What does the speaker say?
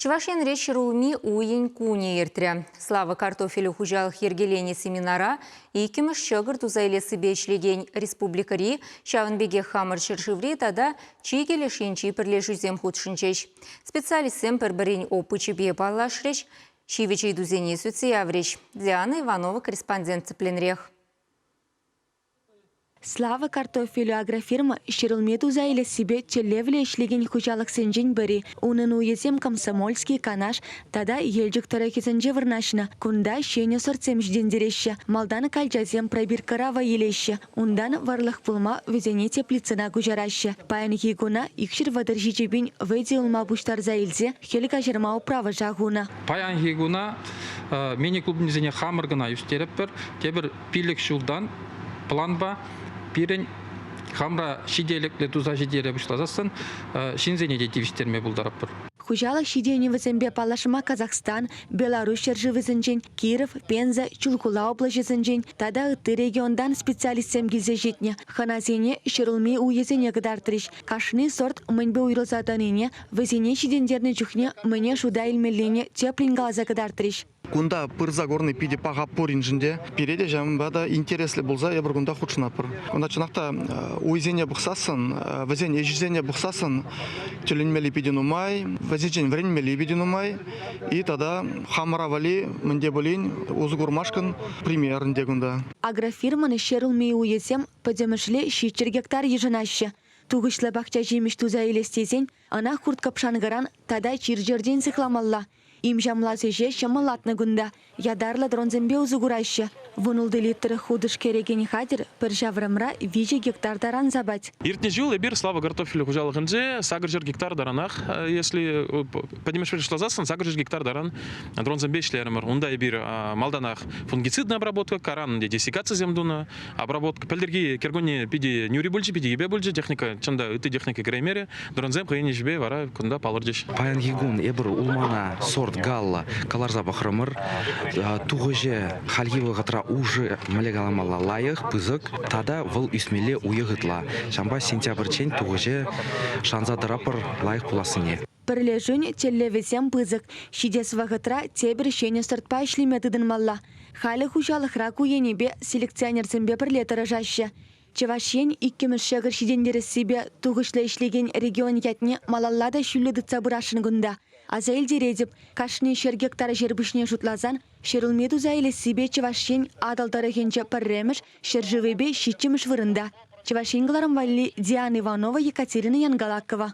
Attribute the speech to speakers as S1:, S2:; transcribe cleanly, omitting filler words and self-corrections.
S1: Чӑваш Енре ҫӗрулми уйӗн кунӗ иртрӗ. Слава картофелю хуҫалӑх йӗркеленӗ семинара иккӗмӗш ҫӑкӑр туса илессипе ӗҫлекен республикӑри, ҫавӑн пекех хамӑр ҫӗршыври тата чикӗ леш енчи пӗрлешӳсем хутшӑнчӗҫ. Специалистсем пӗр-пӗрин опычӗпе паллашрӗҫ, ҫивӗч ыйтусене сӳтсе яврӗҫ. Диана Иванова корреспондент тӗплӗнрех.
S2: Слава картофелю агрофирма ҫӗрулми туса илессипе тӗллевлӗ ӗҫлекен хуҫалӑхсенчен пӗри. Унӑн уйӗсем Комсомольски, Канаш тата Елчӗк тӑрӑхӗсенче вырнаҫнӑ. Кунта ҫӗнӗ сортсем ҫитӗнтереҫҫӗ. Малтан калчасем пробиркӑра вӑй илеҫҫӗ. Унтан вӑрлӑх пулма вӗсене теплицӑна куҫараҫҫӗ. Паянхи куна 237 пин вӗтӗ улма пуҫтарса илсе хӗл каҫарма управӑша хунӑ.
S3: Паянхи куна мини-клубнисене хамӑр кӑна ӳстерӗпӗр. Тепӗр 5 ҫултан планпа пирӗн хамра ҫителӗклӗ туса ҫитере пуҫласассӑн ҫынсене те тивӗҫтерме пултаратпӑр.
S2: Хуҫалӑх ҫитӗнӗвӗсемпе паллашма Казахстан, Беларуҫ ҫӗршывӗсенчен, Киров, Пенза, Чулхула облаҫӗсенчен тата ытти регионтан специалистсем килсе ҫитнӗ. Хӑнасене ҫӗрулми уйӗсене кӑтартрӗҫ. Кашни сорт мӗнпе уйрӑлса тӑнине, вӗсене ҫитӗнтернӗ чухне мӗне шута илмеллине тӗплӗн каласа кӑтартрӗҫ.
S4: Кунта пырса курни питӗ паха пуриншӗн те. Пире те ҫавӑнпа та интереслӗ пулса эпир кунта хутшӑнатпӑр. Кунта чӑнах та уйсене пӑхсассӑн, вӗсен ӗҫӗсене пӑхсассӑн тӗлӗнмелли питӗ нумай, вӗсенчен вӗренмелли питӗ нумай. И тата хамӑра валли мӗн те пулин усӑ курмашкӑн пример ӗнтӗ кунта.
S2: Агрофирмӑн ҫӗрулми уйӗсем пӗтӗмӗшле 700 гектар йышӑнаҫҫӗ. Тухӑҫлӑ пахча ҫимӗҫ туса илес тесен ӑна хурт-кӑпшанкӑран тата чир-чӗртен сыхламалла. Им-ҫамлас ӗҫе ҫӑмӑллатнӑ кунта. Ятарлӑ дронсемпе усӑ кураҫҫӗ. 16 литр хутӑш кӗрекен хатӗр пӗр ҫаврӑмра 3 гектар таран сапать.
S5: Иртнӗ ҫул эпир Слава картофель хуҫалӑхӗнче 800 гектар таранах, если пӗтӗмӗшпе шутласассӑн, 800 гектар таран дронсемпе ӗҫлерӗмӗр. Унта эпир малтанах фунгицидная обработка, каран десикацисем тунӑ, Обработка пӗлтӗрхи кӗркунне питӗ нӳри пулчӗ, питӗ йӗпе пулчӗ. Техника, чӑн та, ытти техника кӗреймерӗ. Дронсем хӑйӗн ӗҫӗпе вара кунта палӑрчӗҫ.
S6: Паянхи кун эпир улмана сорт галла кӑларса пӑхрӑмӑр. Тухӑҫӗ хальхи вӑхӑтра уже мӗнле каламалла лайӑх, пысӑк тата вӑл ӳсмелле уйӑх ытла. Ҫавӑнпа сентябрьччен тухӑҫӗ шанса тӑратпӑр лайӑх пулассине.
S2: Пӗрлешӳн тӗллевӗсем пысӑк. Ҫитес вӑхӑтра тепӗр ҫӗнӗ сортпа ӗҫлеме тытӑнмалла. Халӗ хуҫалӑхра ку енӗпе селекционерсемпе пӗрле тӑрӑшаҫҫӗ. Чӑваш Ен иккӗмӗш ҫӑкӑр ҫитӗнтерессипе тухӑҫлӑ ӗҫлекен регион ятне малалла та ҫӳллӗ тытса пырасшӑн кунта. Аса илтеретӗп, кашни ҫӗр гектар ҫӗр пуҫне шутласан ҫӗрулми туса илессипе Чӑваш Ен Атӑл тӑрӑхӗнче пӗрремӗш, ҫӗршывӗпе ҫиччӗмӗш вырӑнта. Чӑваш Ен кӑларӑм валли Диана Иванова, Екатерина Янгалакова.